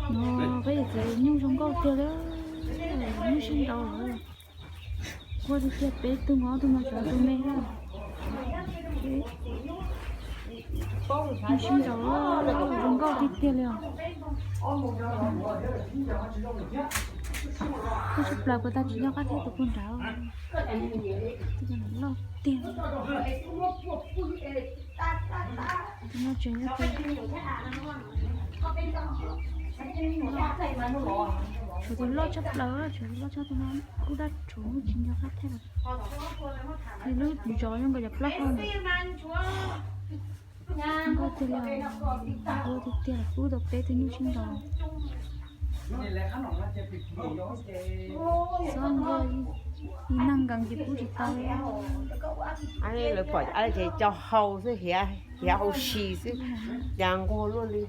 No, peb yawm txiv nyuj zoo nkauj tiag li, nyuj sib nraus lawm. Ua tiag tiag, peb tug no, ob tug no cov tus me na. Nyuj sib nraus zoo nkauj tiag tiag li os. Kuj tshaj plaws puas tas tsis nco qab thiab tus puag nrad. Loj tiag. Tus no tseem yog tus, tshuav tus loj tshaj plaws, tshuav tus loj tshaj, tus no kuj dab tshuav tsis nco qab thiab. Nws lub zov zoo nkaus cov plaub hau na. Nkauj tiag li, ua tiag tiag, pub tau peb tug nyuj sib nraus. Txhob nkauj, ib nag nkees ces pub tsis tau li. Lawv pom ces co hau xwb, hiav hau si xwb, cas nquag luaj li.